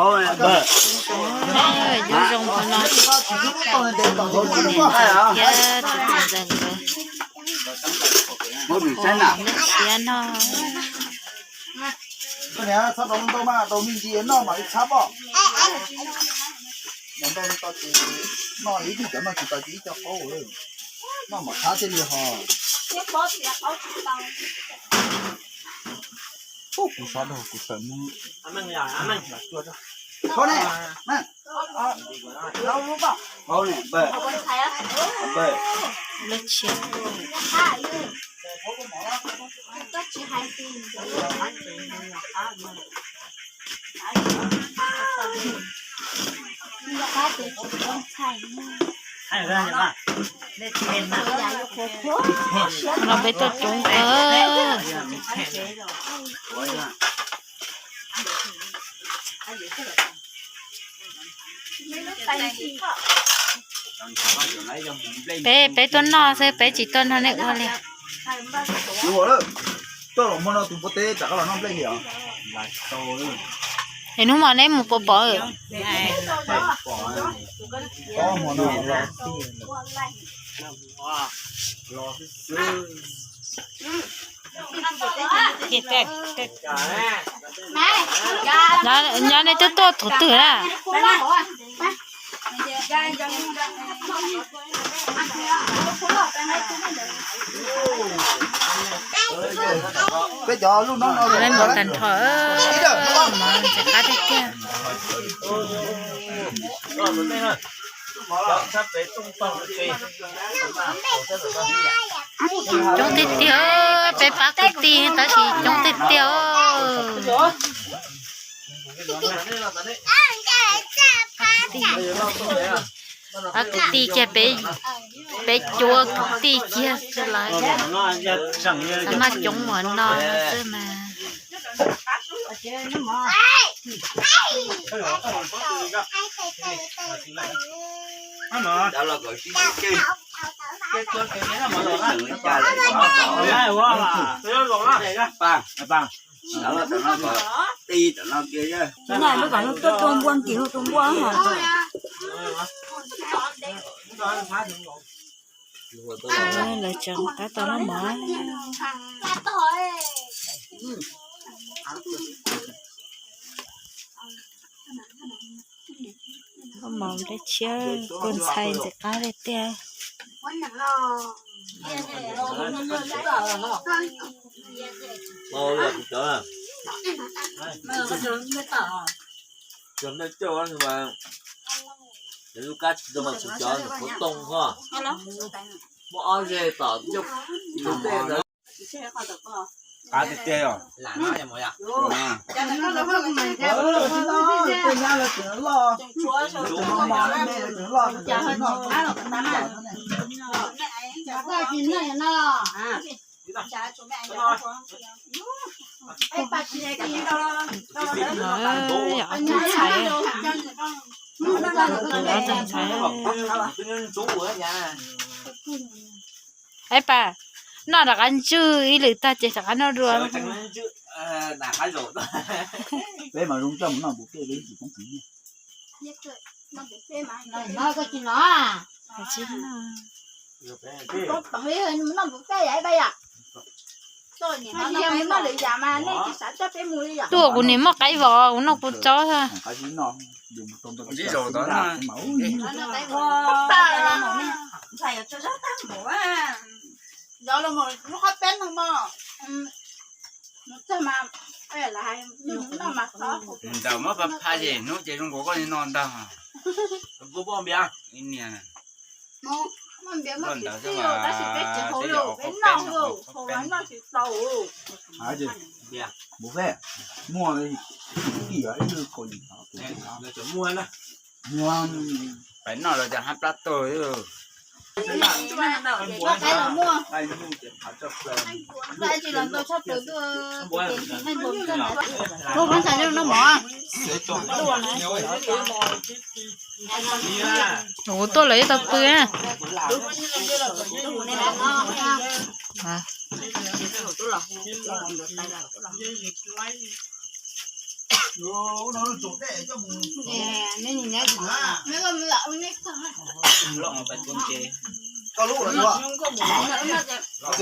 Zoo zoo no, thiab tus txiv ntxawm nkawd lub siab no. Txhob rau ntau mas rau me ntsis noj mam li txhab pob. Noj ib tug cov noj tsis tau ces ib co qaub, noj mam txhab thiaj li ho. Kuv sab dag kuv sawv mus. No peb tuaj coob kawg. Peb, peb tuaj noj xwb, peb tsis tuaj nrog nej ua li. Es hnub no neb mus puas pom? Nyob nej twb tuaj thaum twg na? Peb cov lub no no, mus tag nrho, ntxim qab tiag tiag. Coob tiag tiag, peb pab kwv tij tab sis coob tiag tiag. Pab kwv tij kiag, peb, peb cuab kwv tij kiag xwb lawm. Xav mas coob ua no xwb mas. Lawv tseem qab tau noj mov. Noj mov dab tsi, kua ntxhais ntxim qab li tiag. Cov nplooj cauj no mas, cov lub kab tsis tau mas kuv cov nws qhuav tooj ho. Muaj ob zeg tom ncauj. Qab tiag tiag os. Ib pas, noj rov qab ntswj ib lwm tag ces rov qab noj dua. Peb mas zoo txaj mus noj npum peb, peb tsis poob kwv. Tuaj kuv nim muaj qaib vos, kuv noj kuv tsaub. Ntawm muab pha pha ces hnub ces zoo nkaus koj li no ntag. Niag ntawd xwb mas tej zaum qhov peb no, qhov peb no. Muaj, pais noj los cas hab plab tuag. Ua tuaj lawm ib tau pw. Loj pais tuaj ces. Koj lub ua, loj dab laug ces, loj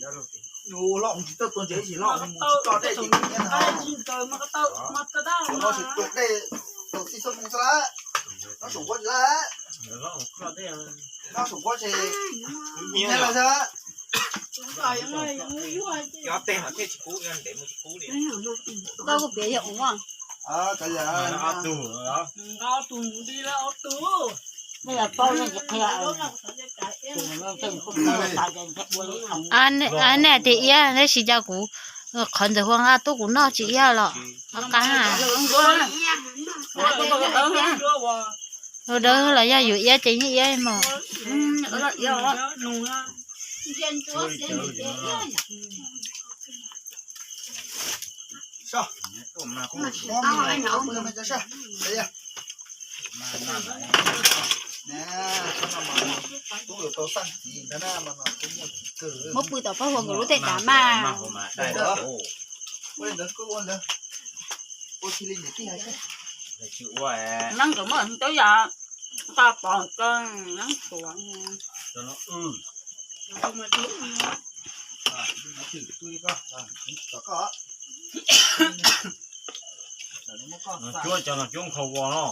dab laug ces. Loj tsis tau tuaj ces tsis loj mus tsis tso dej ces nyiab no. Tsis tau dej tau txij xub mus xwb lawm. Nyob saum nquab tsis lawm. Nyob saum nquab ces nyiab lawm xwb. Cov tej ho thiaj tsis kub, ntev mus tsis kub li. Koj kuj piav yog ua. Ob tug, ob tug mus di lawm ob tug. Nej tias iab tab sis cas kuv qhov ntawd hua nqa tuaj kuv noj tsis iab los qab. Dawb los yog yus iab ces yeej iab mog. Muab pw tom pab hua nkaus lub tej kav mas. Neeb nkawd muaj twb yog nqa pom koj neeb tuav. Cuab cov no cuab nkhaus vos no.